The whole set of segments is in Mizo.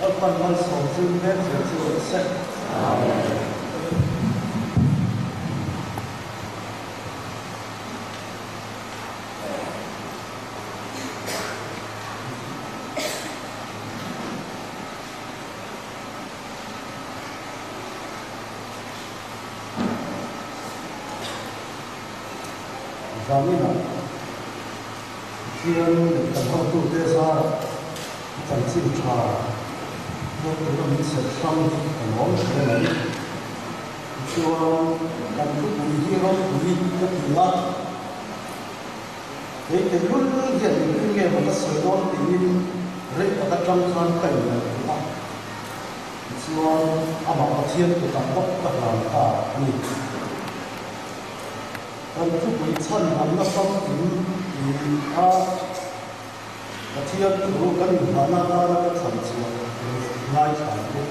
Lalpan malsawm chu vek zel chu rawh se. Amen. Zaninah Pathian leh kan hotute zarah a chanchin tha hmuh tura min serh hrang hi ka lawm hle mai. Tichuan, kan thupui hi ropui ka ti a, kei tehlul hian engtin nge maw ka sawi dawn tiin rei tak atang khan ka inngaihtuah a. Tichuan, amah Pathian kutah bawk ka hlan ta a ni. Kan thupui chhan hamna famkim ti a Pathian thu kan inhahna atana ka thlan chhuah ngai thlan chu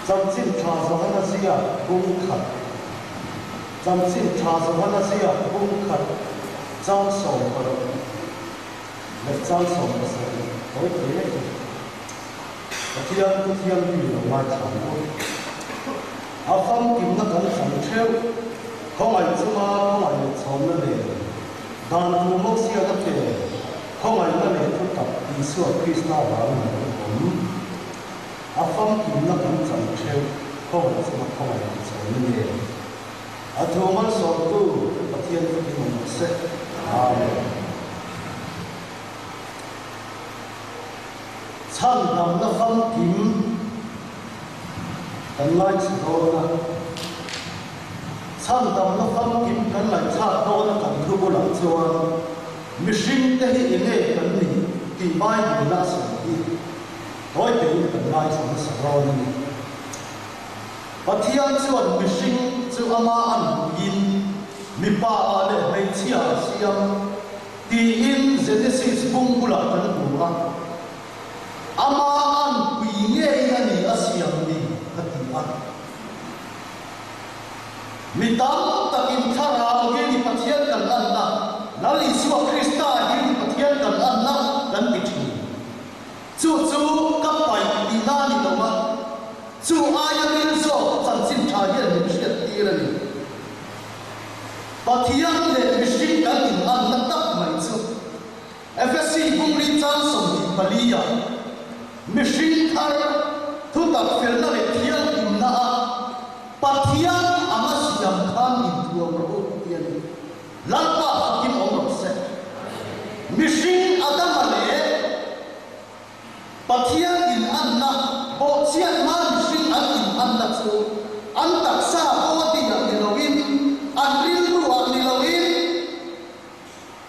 Chanchin Tha Johana ziak bung khat Chanchin Tha Johana ziak bung khat chang 16 leh chang 17 tawi te hi Pathian thu thianghlim lo ngaithla ang u. A famkimna kan chang theuh, khawngaih chunga khawngaih leh chhawnna nen, dan thu Mosia-na pe, khawngaihna leh thu tak Isua Krista vangin a lo awm. A famkimna kan chang theuh, khawngaih chunga khawngaih leh chhawnna nen, a thu malsawmtu Pathian fakin awm rawh se. Amen. Chhandamna famkim kan ngaithla dawn a, chhandamna famkim kan ngaihthlak dawn a kan thu bulah chuan mihringte hi enge kan nih tih Bible a sawi hi tawi tein kan ngaithla hmasa dawn a ni. Pathian chuan mihring chu ama an hmuhin mipa ah leh hmeichhia a siam. Tiin Genesis bung bulah kan hmu a, Ama anpui ngei a ni a siam ni a ti a. Mi tam takin thlarau hi ni Pathian kan anna, Lal Isua Krista hi ni Pathian kan anna kan ti thin. Chu chu ka paih tihna a ni lo a, chu aia ril zawk chanchin tha hian min hriat tir a ni. Pathian leh mihring kan inanna tak mai chu Efesi Bungri chang 24 ah mihring thar thutak felna leh thianghlimna a Pathian anga siam khan inthuam rawh u ti a ni. Lalpa fakin awm rawh se. Mihring Adama leh Pathian inanna bawhchhiat hma mihring an inanna chu an taksa body ah ni loin, an rilru ah ni loin,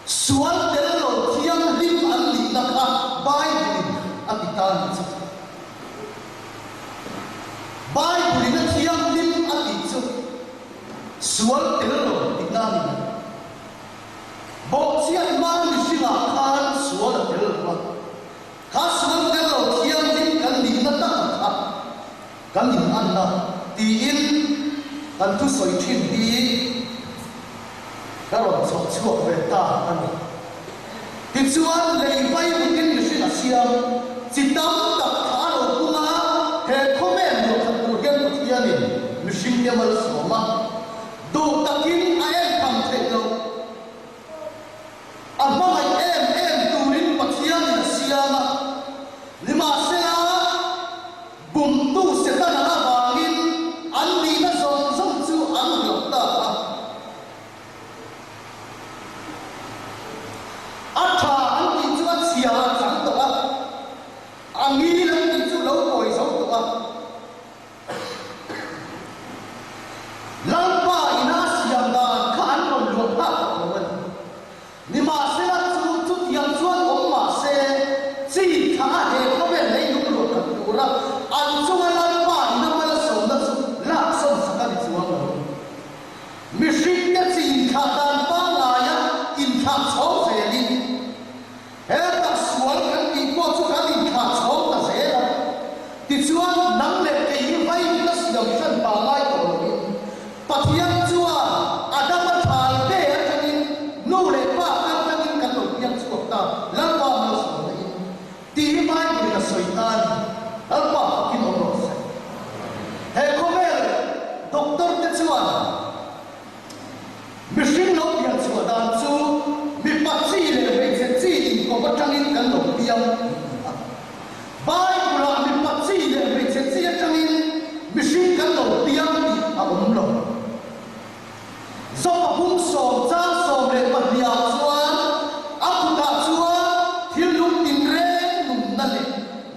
sual tel lo thianghlim an nihna kha Bible in a ti ta ni chu. Bible in a thianghlim a tih chu sual tel lo tihna a ni mai. Bawhchhiat hma mihringah khan sual a tel lo a, kha sual tel lo thianghlim kan nihna tak ang kha kan inanna tiin kan thusawi thin hi ka rawn chhawp chhuak ve ta a ni. Tichuan, lei vaivutin mihring a siam chi tam tak kha a lo pung a, he khawvel luahkhat tur hian Pathianin mihringte malsawm a, Duh takin a en tham theih loh. A hmangaih em em turin Pathianin a siam a, nimahsela bumtu Setana avangin an nihna zawng zawng chu an hlauh ta a. A tha an tih chu a chhia a chang tawh a, a ngil an tih chu lo kawi zo tawh a. Lalpa ina a siam dan kha an rawn luah phak tawh lo a ni. Nimahsela chu chutiang chuan awm mah se, chi tha a he khawvel leilung luah khat tura an chunga Lalpa ina malsawmna chu laksawn sak a ni chuang lo. Mihringte chi inthlah dan pangngaia inthlah chhawng zelin, He tak sual kan tih pawh chu kan inthlah chhawng ta zel a. Tichuan, nang leh kei hi vai ka siam hran pa ngai tawh loin, Pathian chuan Adama thal ve atangin nu leh pa kal tangin kan lo piang chhuak ta, Lalpa malsawmna in, tih hi Bible-in a sawi ta a ni.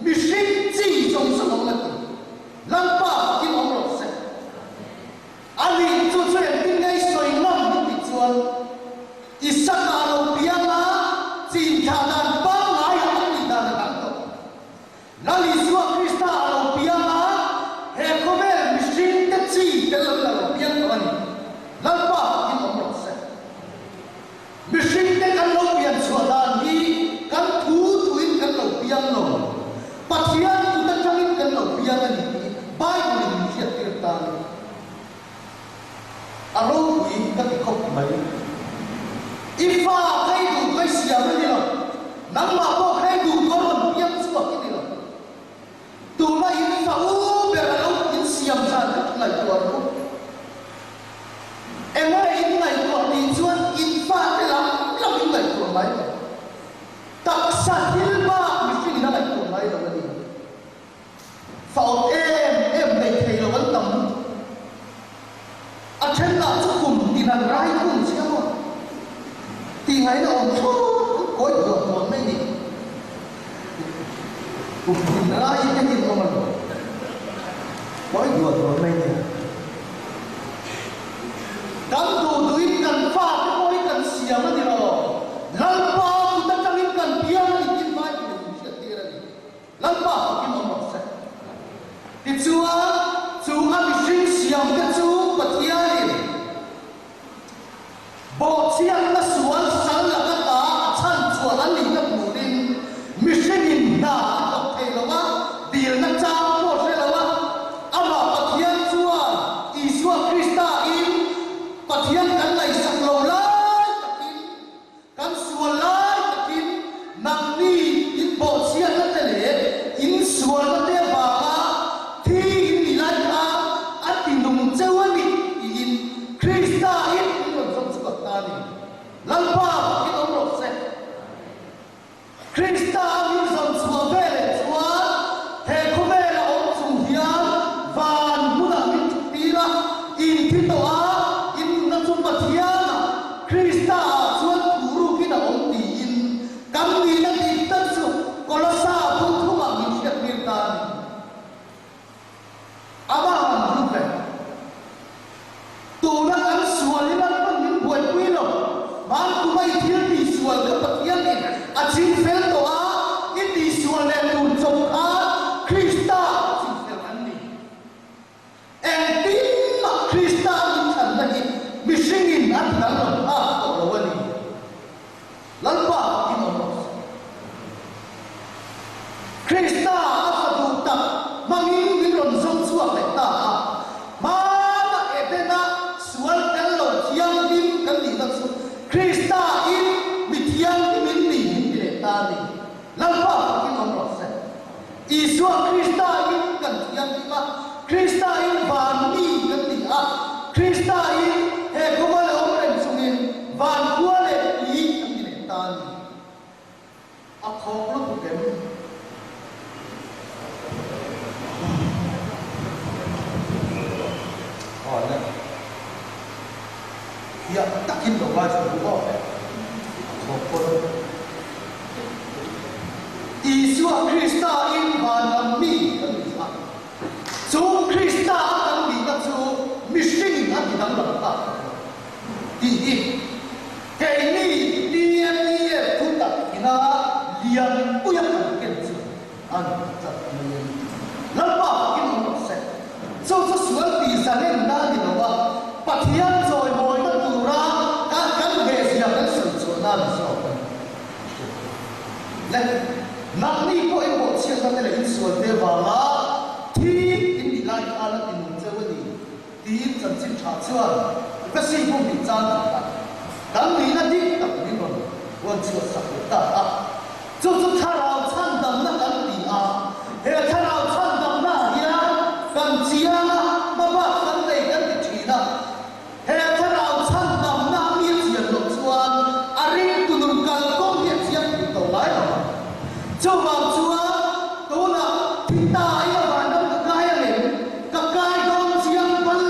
Mihring chi zawng zawng awm a ti. Lalpa fakin awm rawh se. A nih chu chu engtin nge i sawi ngam min tih chuan Isaka a lo piang a, chin thlah dan pangngai ah an tih dan a dang tawh. Lal Isua Krista a lo piang a, he khawvel mihring te chi tel lo in a lo piang tawh a ni. Lalpa fakin awm rawh se. Mihring te kan lo pian chhuah dan hi kan thu thuin kan lo piang lo. Pathian kut atangin kan lo piang a ni tih Bible in min hriattir ta a ni. A ropui ka ti khawp mai. I fa khai duh khai siam a ni lo. Nangmah pawh khai duh ka rawn piang chhuak i ni lo. Tuna in fa u ber a lo insiam zan ka ngaihtuah ru. Enge in ngaihtuah tih chuan in fate lam lam in ngaihtuah ngai lo. Taksa thil bak mihring in a ngaihtuah ngai lo a ni. Fa awt em em nei thei lo an tam lutuk. A then lah chu kum tin an rai thung chiang aw. Tih ngaihna awm thlawt an kawi buah buah mai ni. Kum tin rai te hi an awm a lo. Kawi buah buah mai ni. Kan duh duhin kan fate pawh hi kan siam a ni lo. Lalpa kut atangin kan piang a ni tih Bible in min hriattir a ni. Lalpa fakin awm rawh se. Tichuan, chu a mihring siamte chu Pathianin bawhchhiatna sual sal laka ta a chhan chhuah an nihna turin mihringin hna a thawk thei lo a, dilna chang pawh hre lo a, amah Pathian chuan Isua Krista in Pathian kan ngaihsak lo lai takin Kan sual lai takin nangni in bawhchhiatna te leh in sualna te avanga thi in nih lai kha a ti nung cheu a ni tiin Krista in min rawn zawng chhuak ta a ni. Lalpa fakin awm rawh se. Krista a min zawng chhuah ve leh chuan he khawvel a awm chung hian van hmunah min thut tir a, in thi tawh a, in nunna chu Pathianah, Krista ah chuan thuh rukin a awm tiin kan nihna dik tak chu Kolosa phungthumah min hriattir ta a ni. Amah han hlu ve. Tuna kan sual hi Lalpan min buaipui lo. Hmankum a i thil tihsual kha Pathian in a ching fel tawh a, i tihsual leh tur chawp kha Krista a ching fel an ni. Engtin mah Krista a inthlanna hi mihring in a ti danglam phak tawh lo a ni. Lalpa in awm rawh se. Krista a fa duh tak hmangin min rawn zawng chhuak leh ta a, hmana Edena sual tel lo thianghlim kan nihna chu Krista in mi thianghlim in ni min ti leh ta a ni. Lalpa fakin awm rawh se. Isua Krista in kan thianghlim a, Krista in van mi kan ni a, Krista in he khawva leh awm reng chungin van khua leh tui kan ni leh ta a ni. A thawk lutuk em? Aw le. Fiah takin lo ngaithla duh aw. A thawk pawn. Isua Krista in van lam mi kan ni a, chu Krista a kan nihna chu mihring in a ti danglam ta tih hi keini TMEF thu tak ina lianpuia kan ken chu a ni tlat mai a ni. Lalpa fakin awm rawh se. Chu chu sual tih zalenna a ni lo a, Pathian chawimawina tura kan kan hmehzia kan sawi chhuahna a ni zawk a ni. Le, nangni pawh in bawhchhiatna te leh in sual te vanga thi in nih lai khan a ti nung cheu a ni tiin chanchin tha chuan Vesi bum nih chan tak tak kan nihna dik tak min rawn huan chhuah sak leh ta a. Chu chu thlarau chhandamna kan ti a, he thlarau chhandamna ah hian kan chiang a, hmabak kan nei kan ti thin a. He thlarau chhandamna mi a chian loh chuan a ringtu nun kalkawng hi a chiang thei tawh ngai lo ang. Chuvang chuan tunah thi ta i a vanram ka kai ang em? Ka kai dawn chiang bal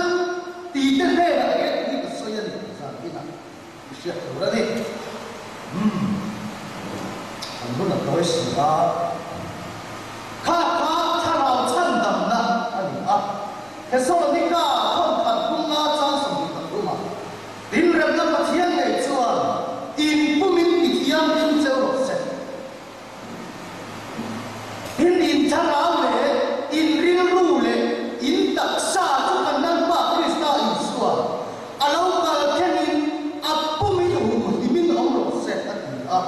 ti te hnenah he thu hi ka sawi a ni zan inah i hriat tur a ni. Umm, an hun a tawi si a. Thesalonika thawnkhat bunga chang 23 ah, Tin remna Pathian ngei chuan in pumin ti thianghlim cheu rawh se. Tin in thlarau leh in rilru leh in taksa chu kan Lalpa Krista Isua a lo kal thlengin a pumin humhimin awm rawh se a ti a.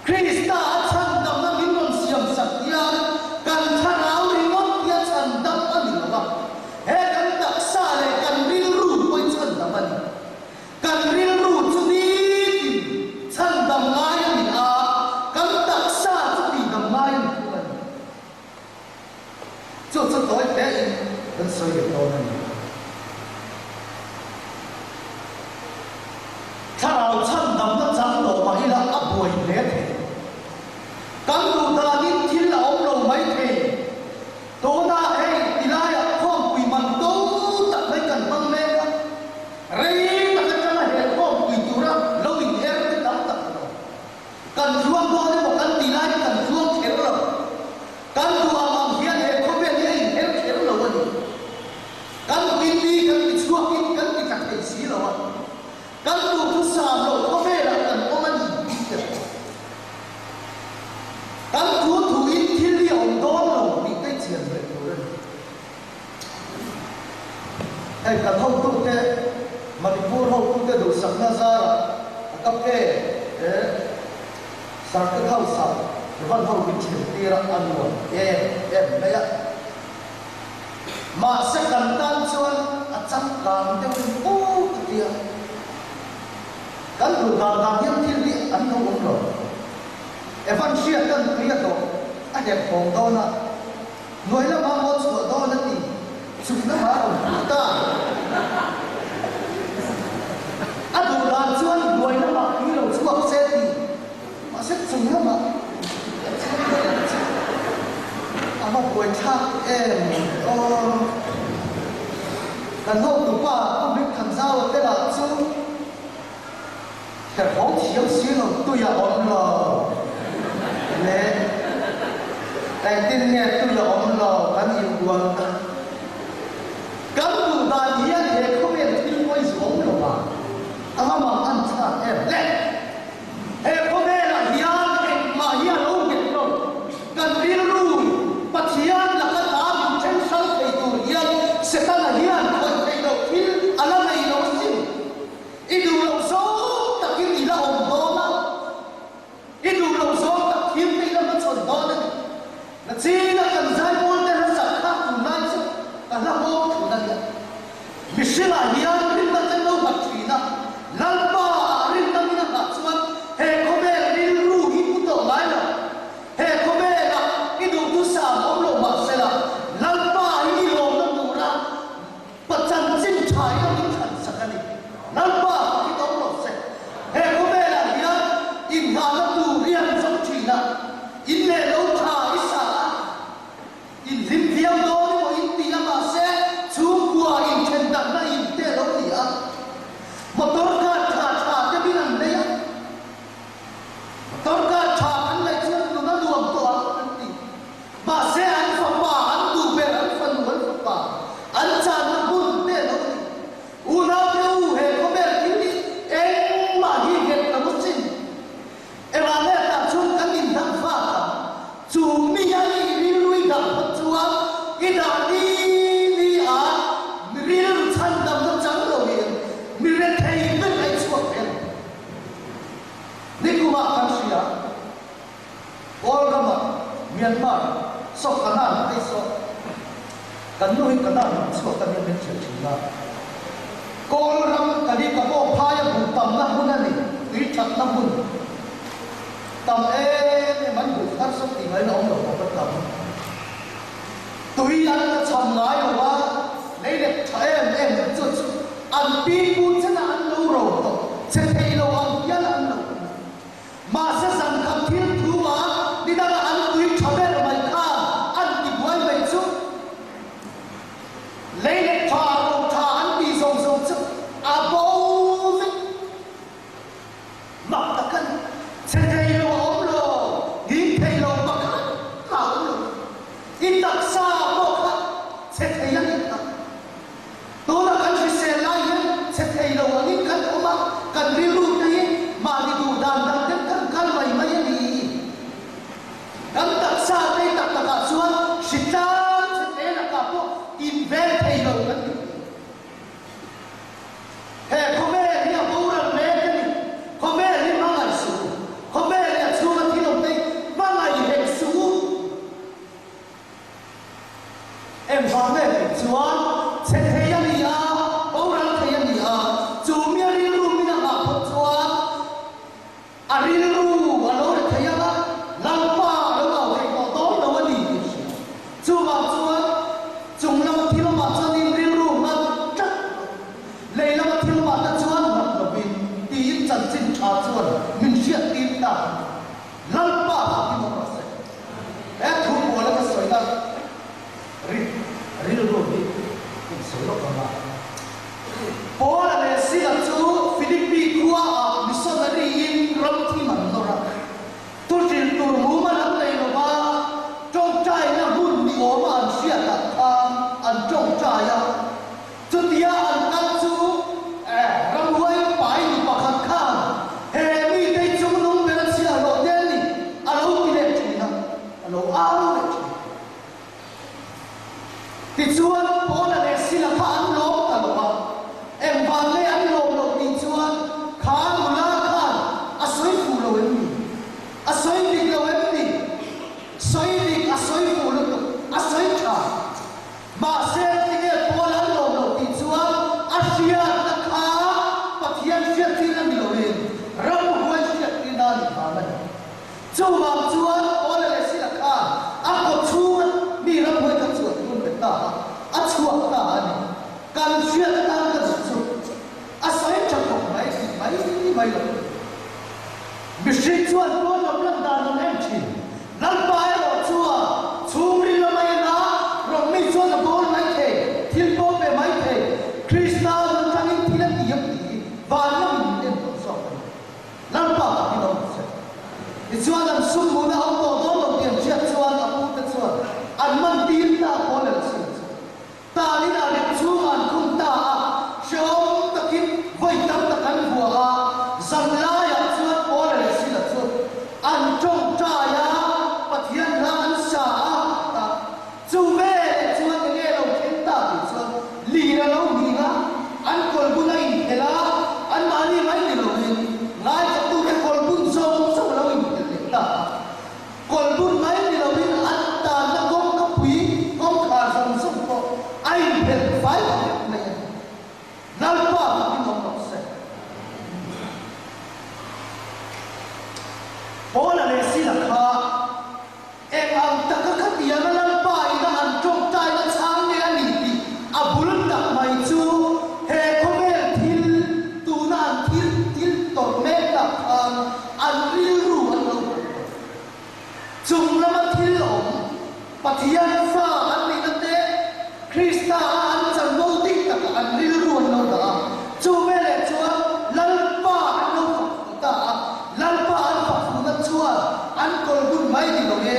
Krista a chhandamna min rawn siam sak hian kan thlarau ringawt hi a chhandam a ni lo va, he kan taksa leh kan rilru pawh i chhandam a ni. Kan rilru chu nitin chhandam ngai a ni a, kan taksa chu tihdam ngai a ni thung a ni. Chu chu tawi tein kan sawi leh dawn a ni. Thlarau chhandamna chang tawh mah ila a buai hle thei. Kan duh danin thil a awm lo mai thei. Tunah hei tilaiah khawmpui man to tak mai kan hmang mek a, rei tak atanga he khawmpui tura lo inher te tam tak an awm. Kan tluang dawn emaw kan ti lai kan tluang kher lo. Kan duh ang ang hian he khawvel hi a inher kher lo a ni. Kan duhin mi kan ti chhuakin kan ti tla thei si lo a. Kan duhthusam loh khawvelah kan awm a ni tih te pawh. Kan thu thuin thil hi a awm dawn lo tih te chian reng tur a ni. Hei kan hotute, Manipur hotute duhsakna zarah a ka pe he Circuit House-ah Evan ho min thlen tir a, a nuam em em mai a. Mahse kan tan chuan a changkang deuhin aw ka ti a. Kan duh dan dan hian thil hi an lo awm lo. Evan hriat kan tui a dawh a herh hawng dawn a. Hnuai lamah maw chhuah dawn a ti, chung lamah a rawn hmuh ta. A duh dan chuan hnuai lamah tui lo chhuak se ti, mahse chung lamah a chhuak daih ang che. A va buaithlak em aw. Kan hotupa Pu Hmingthanzaua te lah chu Herhawng thiam si lo tui a awm lo le. Engtin nge tui a awm lo kan inbual ta. Kan duh dan hian he khawvel thil pawi zu awm lo a, a va mang an thlak em le. He khawvelah hian engmah hi a lo nghet lo. Kan rilru Pathian laka ta min then hrang thei tur hian Setana hian khawih theih loh thil a la nei lo asin. I duh loh zawng takin i la awm dawn a, i duh loh zawng tak thil te i la hmachhawn dawn a ni. Na china kan zaipawl te hla sak kha tunlai chu ka hla nghawng thun a nia. Mihringah hian rinna kan lo nghat thin a, Lalpa ah rinna min a nghah chuan he khawvel rilru hi pu tawh ngai lo. He khawvelah i duhthusam awm lo mahsela Lalpa hi i lawmna tura Pa chanchin tha in a min thlan sak a ni. Lalpa hi awm rawh se. He khawvelah hian inngahna tur i han zawng thin a, in leh lo tha i sa a, in hlim viau dawn emaw in ti a mahse chhungkua inthen darhna in te lo ni a, motor car tha tha te min an nei a, motor car tha kan neih chuan nun a nuam tawh ang an ti. Mahse an fapa, an duh ber an fanu, an fapa, an channa hmun te lo ni. Unaute u, he khawvel thil hi engmah hi nghet lo asin. Engah nge tah chuan kan inhlang fak ang? Chu mi a nih rilru i dah phawt chuan i dah ni ni a mi rilru chhandamna chang lo hian mi rethei ber a i chhuak ve lo. Nikumah kan hria. Kawl rama Myanmar saw Kanan phei saw kan nu hi Kanan lam chhuak a nia min hrilh thin a. Kawl ram ka hi ka pawh phaia buh tamna hmun a ni, tui thatna hmun tam em em an buh thar saw tih ngaihna awm lo khawp a tam. Tui an la cham ngai lo a, lei leh tha em em chu chu an pi pu chena an lo ro tawh che thei lo ang hial an lo awm. Mahse zan khat thil thu a ni danga an tui tha ber mai khan an ti buai mai chu lei leh tha ro tha an tih zawng zawng chu a bo vek. Mak tak a ni. Che thei lo a awm lo, him thei lo pakhat mah a awm lo. I taksa pawh kha che thei a ni kha. Engvang nge tih chuan chhe thei a ni a, boral thei a ni a, chu mi a rilru min a nghah phawt chuan a rilru a lo ri thei ang a, Lalpa a lo au thei tawh dawn lo a ni tih a hria. Chuvang chuan chung lama thil awmah chuanin rilru nghat tlat lo, lei lama thil awmah te chuan nghat lovin tiin chanchin tha chuan min hriattir ta a ni. Lalpa fakin awm rawh se. He thu kuala ka sawina ri rilru hi in sawi lawk ang a. Paula leh Sila chu Philippi khua ah missionary in ram thim an nawr a. Thu hrilh tur mumal an nei lo va, tawngtaina hun ni awma an hriat ah khan an tawngtai a. Chutia an kal chu ramhuai pai nu pakhat khan he mite hi chung nung ber a chhiah hlawh te a ni a lo ti leh thin a, a lo au leh thin. Tichuan Paula leh Sila kha an lawm ta lo a, engvang nge an lawm loh tih chuan kha nula khan a sawi fuh lo em ni? A sawi dik lo em ni? Sawi dik a sawi fuh lutuk, a sawi tha. Mahse, tinge Paul an lawm loh tih chuan a hriatna kha Pathian hriattir a ni loin ramhuai hriattirna a nih vang a ni. Chuvang chuan Paula leh Sila khan a kaw chhunga mi ramhuai kha chhuah tum bet ta a, a chhuak ta a ni. Kan hriat atan ka duh chu a sawi tha khawp mai tih mai mai lo. Mihring chuan pawn lam lan dan an en thin. Lalpa erawh chuan chhungril a mai anga rawng mi chuan a bawl mai thei, thil pawh pe mai thei. Krista nun tangin thil a ti ang tih hi van lamin min en tawh zawk a ni. Lalpa ka hmin awm che. Tichuan an sum hmuhna awm tawh dawn lo tih an hriat chuan a pute chuan an man tir ta pawl el sin chu. Talin a rem chhung an khum ta a, hrehawm takin vawi tam tak an hua a, zan laiah chuan Paula leh Sila chu an tawngtai a, Pathian hla an sa a, ta chu veleh chuan enge lo thleng ta tih chuan lir a lo nghing a, an kawlbun a inphelh a, anmahni mai ni loin ngaithlaktute kawlbun zawng zawng a lo inphelh leh ta a. Kawlbun mai ni loin an tanna kawngka pui kawngkhar zawng zawng pawh a inphelh fai ta vek mai a ni. Lalpa takin awm rawh se. Paula leh Sila kha eng ang taka khatianga Lalpa ina an tawngtaina chhang nge a ni tih a bul tak mai chu he khawvel thil tuna an thil thil tawrh mek tak khan An rilru an lo hmuh tawh. Chung lama thil awm, Pathian fa an nihna te, Krista a an chanvo dik takah an rilru an lo dah a. Chu veleh chuan Lalpa an lo fak fuh ta a, Lalpa an fak fuhna chuan an kawlbun mai ni lo e,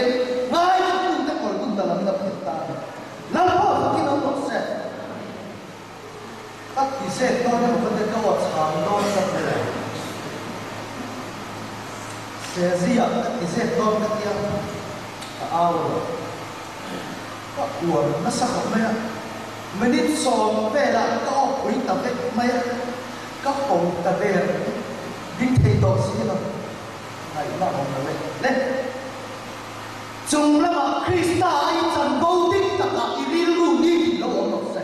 ngaithlatute kawlbun ta lamin a phelh ta a ni. Lalpa fakin awm rawh se. Ka ti zet dawn emaw ka ti ka aw chhang dawn ka ti lo. Sezia ka ti zet dawn ka tia ka au lo. Ka uar nasa khawp mai a, minute sawm velah ka aw pui ta vek mai a, ka ho ta der ding thei tawh si lo. Ngaihna awm lo e le. Chung lamah Krista a i chanvo dik takah i rilru ni tih lo awm lo se.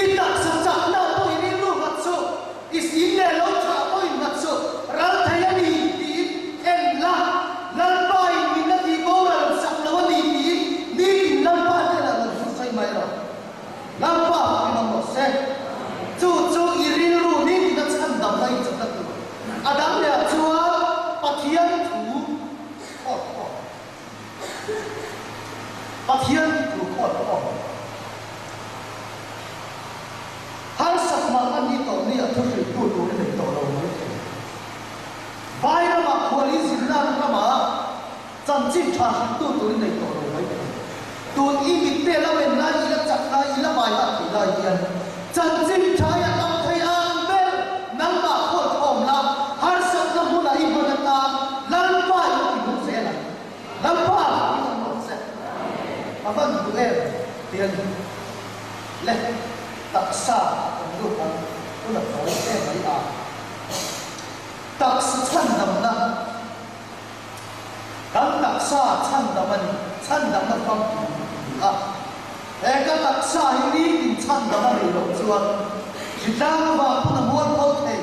I taksa chakna pawh i rilru nghat suh, i sin leh lo chah pawh in nghat suh, ral thei a ni tiin en la, Lalpa in min la tih boral sak lo a ni tiin nitin Lalpa hnenah lo thu sawi mai rawh. Lalpa fakin awm rawh se. Chu chu i rilru nitin a chhandamna i chakna tur a dang leh ah chuan Pathian thu khawt khawt. Pathian thu khawt khawt. Harsat mah a ni tawh ni a thu hrilhtu tur i nei tawh lo mai thei. Vai ramah khuali zirna ramah chanchin tha hrilhtu tur i nei tawh lo mai thei. Tun i mitte lo en lai i la chak lai i la vai hah thei lai hian chanchin tha i a tam thei ang ber nangmah khawl khawm la, harsatna hmunah i hman atan Lalpa i ti hmu zel ang. Lalpa i awm rawh che. A van duh em ti a ni. Le taksa kan lut ang hun a tawi em mai a. Taksa chhandamna. Kan taksa chhandam a ni, chhandamna famkim a ni a. He ka taksa hi nitin chhandam a nih loh chuan hritlang avang pawn a mualpho thei.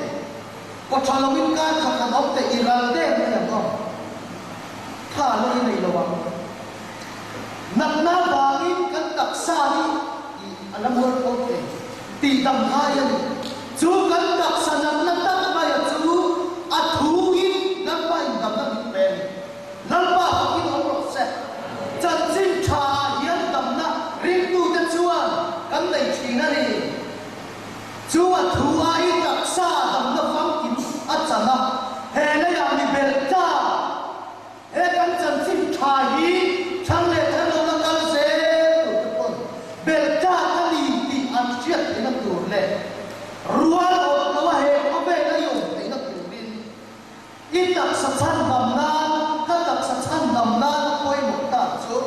Kaw tha loin kar khat han awm teh i ral deuh mai ang aw. Tha lo i nei lo ang. Natna vangin kan taksa hi i a la mualpho thei tih dam ngai a ni. Chu kan taksa natna tak maia chu a thuin Lalpa indamna min pe a ni. Lalpa fakin awm rawh se. Chanchin tha ah hian damna ringtute chuan kan nei thin a ni. Chu a thu a i taksa damna famkim a chan a, he leiah mi belh ta. He kan chanchin tha hi thang leh thang lona kal zel tur te pawn belh ta ka ni tih an hriat theihna tur leh rual awt lo a he khawvel a i awm theihna turin I taksa chhandam nan, ka taksa chhandam nan a pawimawh tak chu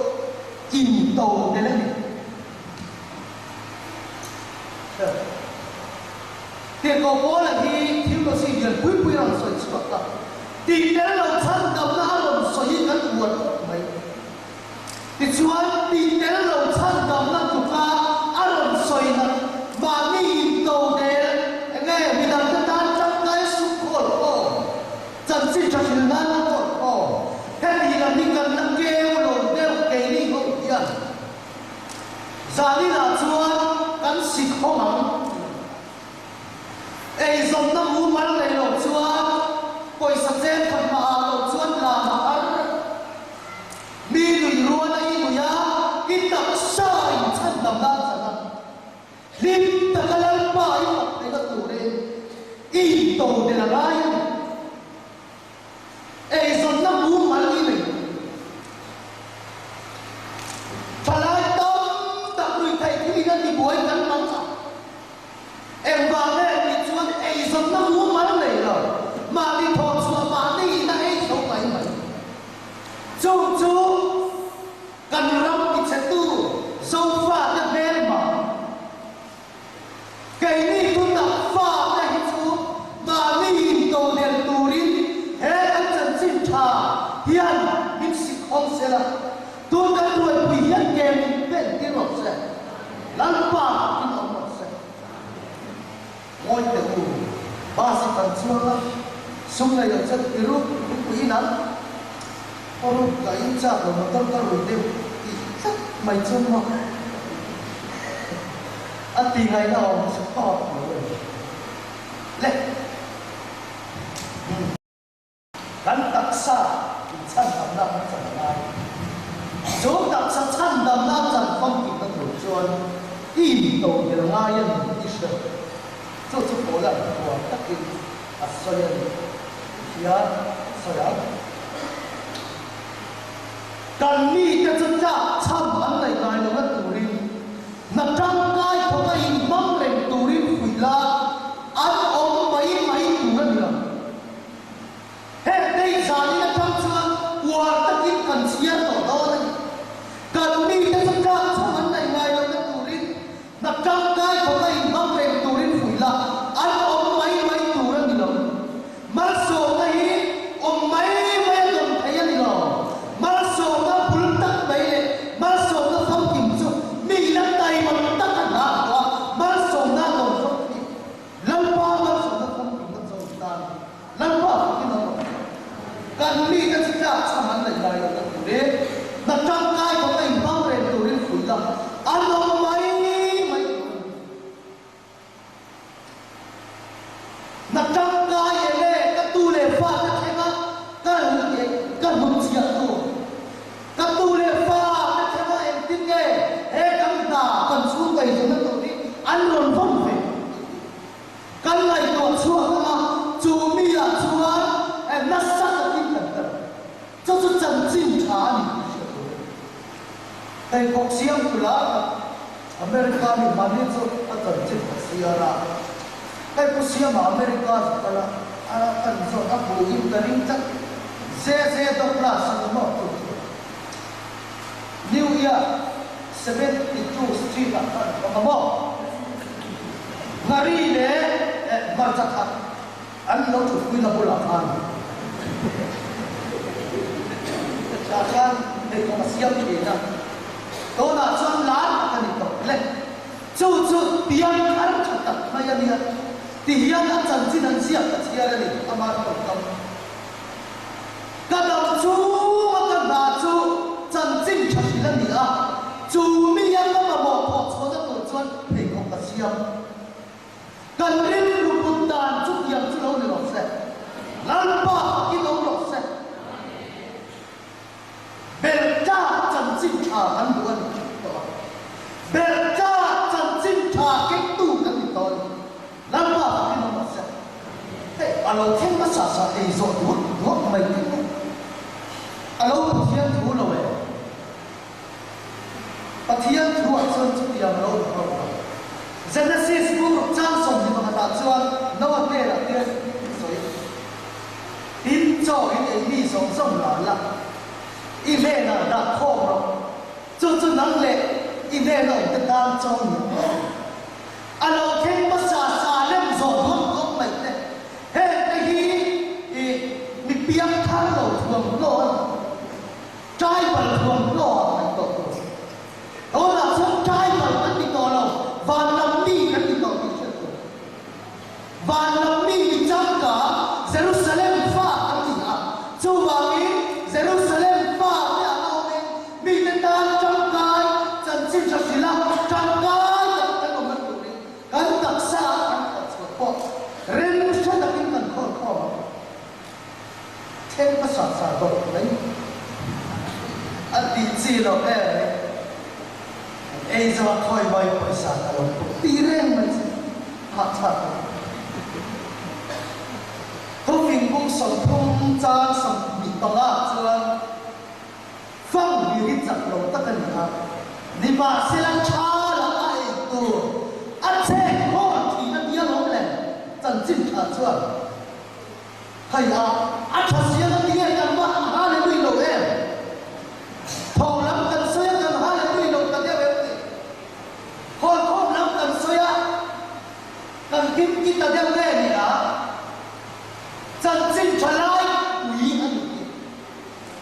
into tel a ni. Tirhkoh Paula hi theology lian pui pui a rawn sawi chhuak a, tih tel lo chhandamna a rawn sawi hi kan uar khawp mai. Tichuan, tih tel lo chhandamna tluka a rawn sawi nat mahni into del enge midangte tan tangkai sum khawl khawm, chanchin tha hril nan a kawt khawm. Heti lam hi kan la keu lo deuh keini ho hian zaninah chuan kan sik hawng ang. Eizawnna mumal nei lo chuan pawisa chen khat hma ah lo chuan tlan a har. Mi nui rual a i nui a, i taksa in chhandam nan chan a. Hlim taka Lalpa i fak theihna turin i into tel a ngai a ni. Eizawnna mumal i nei. Thalai tam tak ruihtheih thil in a tibuai kan hmang a. Engvang nge tih chuan eizawnna mumal nei lo, mahni thawh chhuah mahni in a ei tho mai mai. Chu chu kan ram tichhetu Zofate hmelma. Keini tunah fate hi chu mahni intodelh turin he kan chanchin tha hian min sikhawm sela, tun kan ruaipui hian ke min pen tir rawh se, Lalpa in awm rawh se. Ngawi teh u, bus i kan chuang a, sum nei lo chuan i ruk rukpui in ang, aw ruk ka in chak lo motor ka rui deuh tih tlat mai chu maw a ti ngaihna awm chu tawp lo a ni le. Kan taksa in chhandamna kan chan a ngai. Chu taksa chhandamna a chan famkimna tur chuan i into tel ngai a ni tih i hre rawh. Chu chu Paula'n huam takin a sawi a ni tih hian a sawi ang. Kan mite chu tlak chham an neih ngai lohna turin hna tangkai thawka inhmang reng turin fuih la an awm mai mai tur a ni lo. Heng tei zanin atang chuan uar takin kan chhiar tawh dawn a ni. Kan mite chu tlak chham an neih ngai lohna turin hna tangkai thawka inhmang reng turin fuih la an awm mai mai tur a ni lo. Malsawmna hi awm mai mai a dawn thei a ni lo. Malsawmna bul tak mai leh malsawmna famkim chu mi ila taima tak a hna tawh a, malsawmna a dawn famkim. Lalpa malsawmna famkimna chawn tan Lalpa fakin a rawn tawh. Kan mite chu tlak chham an neih ngai lohna turin, hna tangkai khawpa inhmang reng turin fuih la, an awm mai mai tur a ni. Hna tangkai eng e ka tu leh fa te thlenga ka ka hnutchhiah tur? Ka tu leh fa te thlenga engtin nge he kan hna kan chhung kaihzawmna tur hi an rawn vawm ve tih hi kan ngaihtuah chhuak ang a, chu mi ah chuan nasa takin kan kal. Chu chu chanchin tha a ni tih hriat tur a ni. Pheikhawk siam tu la tak America mi mahni chu a chanchin ka siar a, hei pu siama America zu kal a, a kan zawn a bu in ka ring tlat JJ Douglas a ni maw chu chu New York 72 Street ah khan a awm a maw Nghari leh hmarcha khat An lo thutpuina bulah khan tah khan pheikhawk a siam thin a, tunah chuan lar tak a ni tawh. Chu chu piangthar tha tak mai a nia. Tihian a chanchin an ziak ka chhiar a ni, ama tawngkam. Ka dam chhunga ka hna chu chanchin tha hrilh a ni a, chu mia ka mamawh thawh chhuahna tur chuan pheikhawk ka siam. Kan rilru put dan chu tiang chu lo ni rawh se. Lalpa fakin awm rawh se. Belhtlak chanchin tha kan duh a ni tih tawh a. Belhtlak chanchin tha kengtu kan ni tawh a ni. Lalpa fakin awm rawh se. Hei a lo thleng hmasa sa ei zawh duak duak mai tih maw? A lo Pathian thu lo e. Pathian thu ah chuan chutiang lo ni hauh lo. Genesis bur chang 21 ah chuan Noah hnenah hian sawi. Tin, chaw in ei mi zawng zawng la la, i hnenah dah khawm rawh. Chu chu nang leh i hnena awm te tan chaw ni ang rawh. A lo thleng hmasa sa lem zawh duak duak mai te, heng te hi i mi piang thar lo thuamhnaw a ni. Tribal thuamhnaw ah kan tawh tur. Tunah chuan tribal kan ni tawh lo, van lam mi kan ni tawh tih hriat tur. Van lam mi ni changka Jerusalem fa kan ni a, chuvangin Jerusalem fa te an awmin mite tan tangkai chanchin hra hrilh a, tangkai tak kan awmna turin kan taksa ah kan kal chhuah pawh rem hre takin kan khawl khawm ang. Thleng hmasa sa dawt mai a tih chi loh em mai. An ei zo a khawi mai pawisa ka lo put ti reng mai chu hahthlak a ni. Thufing bung 30 chang 25 ah chuan fang hlir hi chak lo tak a ni a, nimahsela tha lah a ei tur a chek hawn thin a tia lawm le chanchin tha chuan. Hei a, a tha siam a tinge kan va han Hallelui lo em? Tho lam kan sawi a kan Hallelui lo ta deuh em ni? Khawlkhawm lam kan sawi a kan kimki ta deuh nge ni a? Chanchin tha lai pui a ni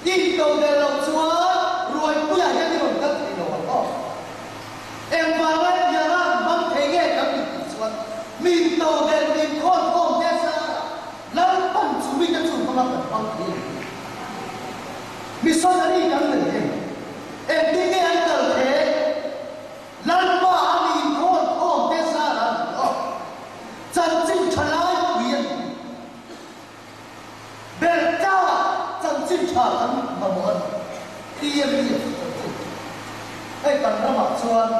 hi. In to ve loh chuan ruaipuiah hian i rawn kal thei lo ang aw. Engvanga hetianga an hmang thei nge kan ni tih chuan min to del min khawn khawm te zarah Lalpan chu mite chu hmanga kan hmang thei a ni. Missionary kan nei em? Engtin nge an kal thei? Lalpa a min khawn khawm te zarah a ni aw. Chanchin tha lai pui a ni. Berta chanchin tha kan mamawh a ni. TMDF chanchin tha. Hei kan ramah chuan,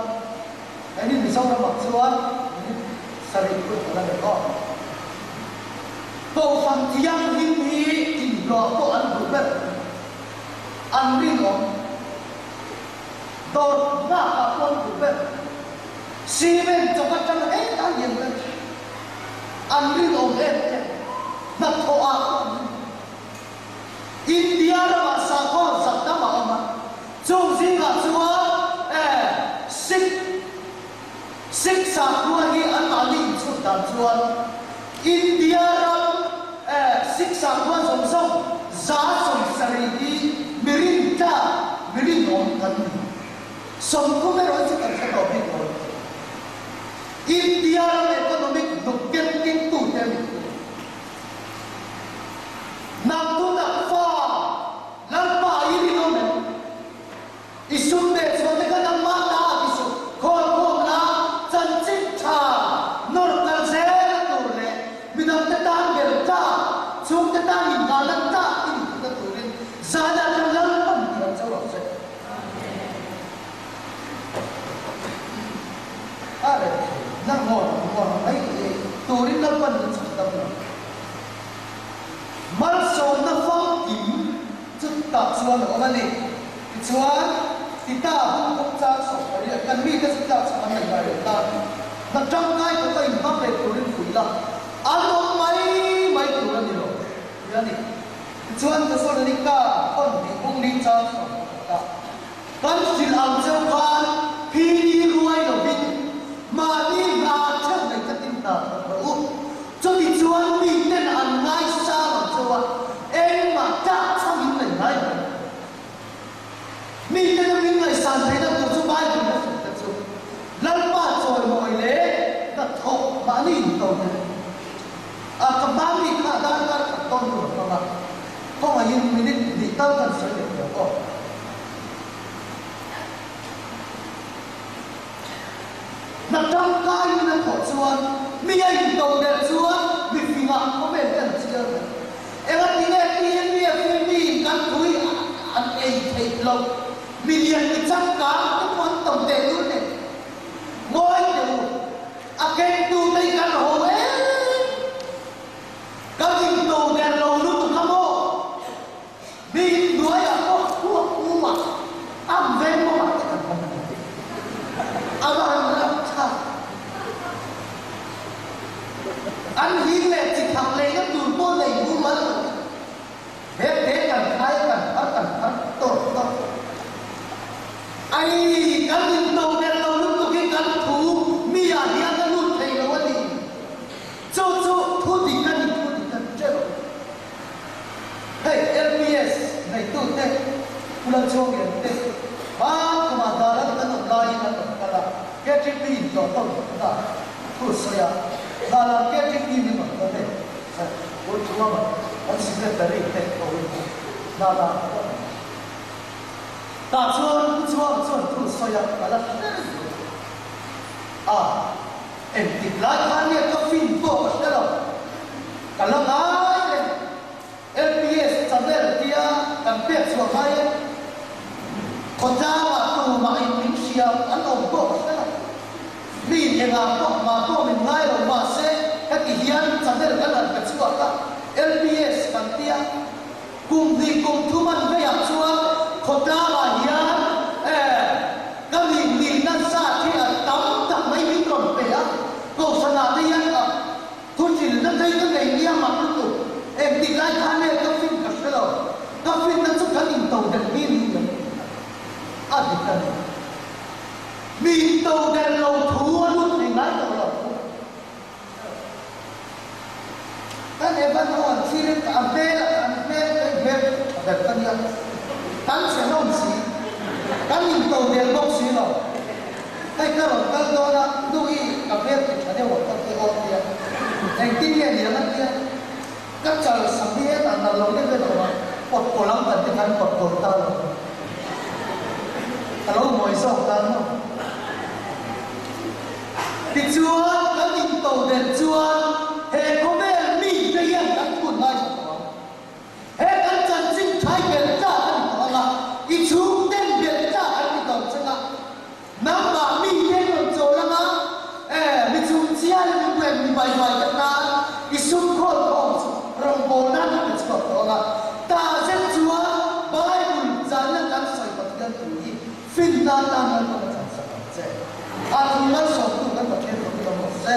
hei Mizoramah chuan minute sarih hun a la nei aw. Kohhran thianghlim hi inhlawh pawh an duh ber. An rinawm. Dawr nghakah pawh an duh ber. Cement chawp atang hetah lian ber. An rinawm em em. Hnathawh ah pawh an rinawm. India ramah sakhaw zat tam a awm a, chung zingah chuan eh Sikh Sikh sakhua hi anmahni inchhut dan chuan India ram eh Sikh sakhua zawng zawng 70% hi mi rintlak mi rinawm kan ni. 30 erawh hi chu kan hre tawh bik lo. India ram economic hnuk ken kengtute a ni. Nang tunah fa Lalpa i rinawm em? I sum leh chhuah te kha nangmah ta a ti suh. Khawlkhawm la chanchin tha nawr kal zel a tur leh midangte tan bel tlak, chhungte tan inngahna tlak i ni theihna turin zanah chuan Lalpan thiam cho rawh se. A rem thei na ngawr ngawr mai turin Lalpan min chhan dam lo. Malsawmna famkim chu tah chuan a awm a ni. Tichuan, Tita bung bawk chang 18 kan mite chu tlak chham an nei ngai lo ta. Hna tangkai taka inhmang leh turin fuih la, an awm mai mai tur a ni lo ti a ni. Tichuan, Thesalonika khawn hnih bung li chang 11 ah Kan hrilh ang cheu khan phili ruai lovin mahni hna theuh nei tlatin hna thawk rawh u. Chuti chuan miten an ngaisang ang cheu a, engmah tlak chhangin nei ngai lo. Miten a min ngaihsan theihna tur chu Bible a hrilh te chu Lalpa chawimawi. Hnih tal kan sawi leh teh ang aw. Hna tangkaiin a thawh chuan mi a intodelh chuan mi fingah khawvel te an chiar mai. Engati nge TMF hi miin kan thui an ei theih loh? Mi lian mi changkang te pawh an tam teh lul nen. Ngawi teh u, a kengtu te hi kan ho em? Kan intodelh lo lutuk a maw? Mi hnuaiah pawh khuap pumah am veng bawk ah te kan awm a ni. A van ram thlak. An hing leh chi thak leina tur pawh nei mumal lo. He te kan khai kan phar kan phar tawk tawk. Ai kan in to der lo lutuk hi kan thu mi ah hian a lut thei lo a ni. Chu chu thu dik a ni thu dik a ni teuh. Hei LPS neitute Pu Lalchhuanglian te hma kumah dalan kan awm laiin an rawn kal a, KTP in tlawh tawn ta thu sawi a, dalan KTP min rawn kal ve Pu Thuama an secretary te ho in dalan an rawn kal. Tah chuan Pu Chhuang chuan thu sawi a, ka la hre reng mai a, engtik lai khan nge ka fin pawh ka hre lo. Ka la ngai reng. LPS channel tia kan pek chhuah ngai e. Khawtlangah tumah in min hria an awm pawh ka hre lo. Mi engah pawh mah pawh min ngai lo mahse heti hian channel kan han pe chhuak a, LPS kan tia. Kum hnih kum thum an veiah chuan khawtlangah hian e ka nih nihna zat hi a tam tak mai min rawn pe a, Kohhranah te hian a Thuchilna thei ka nei nia mak lutuk, engtik lai khan nge ka fin ka hre lo, ka finna chu kan into delh hi ni ang a dik a ni. Mi into delh lo thu a lut thei ngai tawh lo. Kan Evan ho an thlir in a hmel an hmel ka i hmel tha ber ka nia, kan che hlawm si, kan into delh bawk si lo. Hei ka rawn kal dawn a, nu i ka hmel ti tha deuh ang ka ti aw tia, engtin nge niang a tia, ka chal sak hi hetah nalh lo deuh deuh a, pawt kawl ang kan ti khan pawt kawl ta lo, ka lo mawi zawk tan maw. Tichuan kan into del chuan he khawvel mite hian kan phun ngaithla tawh ang. He kan chanchin thai belh tlak a ni tawh ang a, i chhungten belh tlak an ni tawh cheng a, nangmah mite rawn chawl ang a, e, mi chungchia leh mi buai mi bai bai te tan i sum khawl khawm chu rawngbawlna an pe chhuak tawh ang a, tah zet chuan Bible zanna kan sawi Pathian thu hi finna tan Lalpan a chan sak ang che. A thu malsawmtu kan Pathian tawh hi awm rawh se.